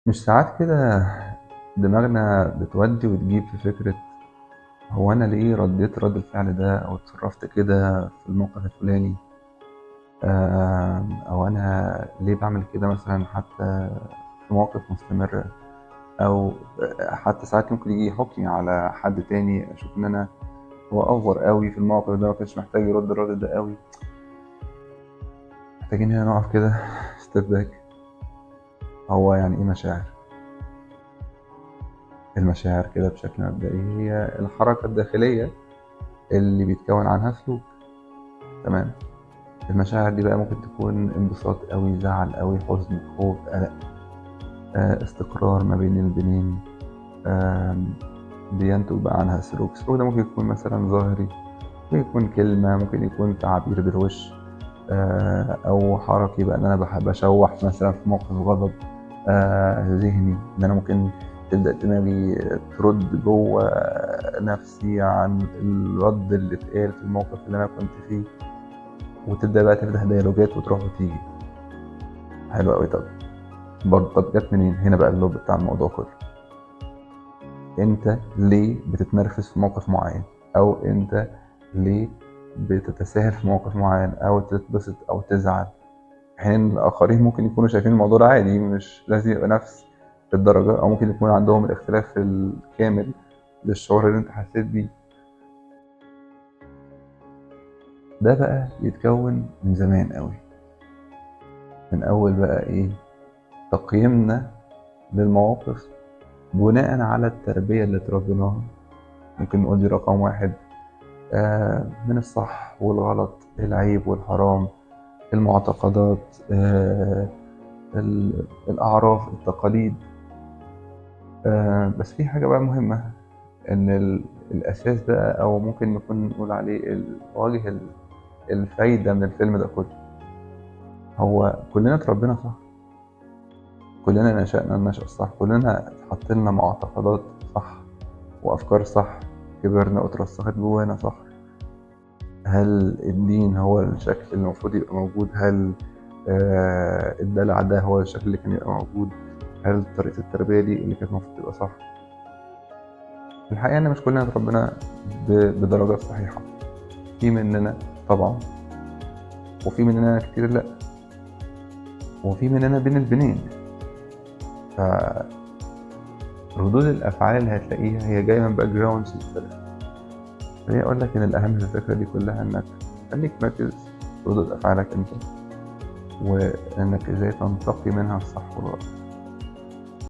مش ساعات كده دماغنا بتودي وتجيب في فكرة هو أنا ليه رديت رد الفعل ده أو اتصرفت كده في الموقف الفلاني، أو أنا ليه بعمل كده مثلا حتى في مواقف مستمرة، أو حتى ساعات ممكن يجي حكمي على حد تاني أشوف إن أنا هو أوفر قوي في الموقف ده، ما كانش محتاج يرد الرد ده قوي. محتاجين هنا نقف كده step back. هو يعني إيه مشاعر؟ المشاعر كده بشكل مبدئي هي الحركة الداخلية اللي بيتكون عنها سلوك، تمام؟ المشاعر دي بقى ممكن تكون انبساط قوي، زعل قوي، حزن، خوف، قلق، استقرار ما بين البنين، بينتج بقى عنها سلوك. السلوك ده ممكن يكون مثلا ظاهري، ممكن يكون كلمة، ممكن يكون تعبير بالوش، أو حركي بقى إن أنا بشوح مثلا في موقف غضب، ذهني إن أنا ممكن تبدأ دماغي ترد جوه نفسي عن الرد اللي اتقال في الموقف اللي أنا كنت فيه، وتبدأ بقى تفتح ديالوجات وتروح وتيجي. حلو قوي. طب برضه طب جت منين؟ هنا بقى اللب بتاع الموضوع كله. انت ليه بتتنرفز في موقف معين، او انت ليه بتتساهل في موقف معين، او تتبسط او تزعل، حين الاخرين ممكن يكونوا شايفين الموضوع ده عادي، مش لازم يبقى نفس الدرجة، او ممكن يكون عندهم الاختلاف الكامل للشعور اللي انت حسيت بيه. ده بقى يتكون من زمان قوي، من اول بقى ايه تقييمنا للمواقف بناء على التربية اللي تربيناها. ممكن نقول دي رقم واحد، من الصح والغلط، العيب والحرام، المعتقدات، الأعراف، التقاليد. بس في حاجة بقى مهمة، إن الأساس بقى، أو ممكن نكون نقول عليه وجه الفايدة من الفيلم ده كله، هو كلنا اتربينا صح، كلنا نشأنا النشأة الصح، كلنا اتحط لنا معتقدات صح وأفكار صح، كبرنا وترسخت جوانا صح. هل الدين هو الشكل اللي المفروض يبقى موجود؟ هل الدلع ده هو الشكل اللي كان يبقى موجود؟ هل طريقة التربية دي اللي كانت المفروض تبقى صح؟ الحقيقة إن مش كلنا اتربينا بدرجات صحيحة، في مننا طبعا، وفي مننا كتير لأ، وفي مننا بين البنين. ف ردود الأفعال اللي هتلاقيها هي جاية من backgrounds مختلفة. خليني أقول لك إن الأهم في الفكرة دي كلها إنك خليك مركز في ردود أفعالك أنت، وإنك إزاي تنتقي منها الصح والغلط.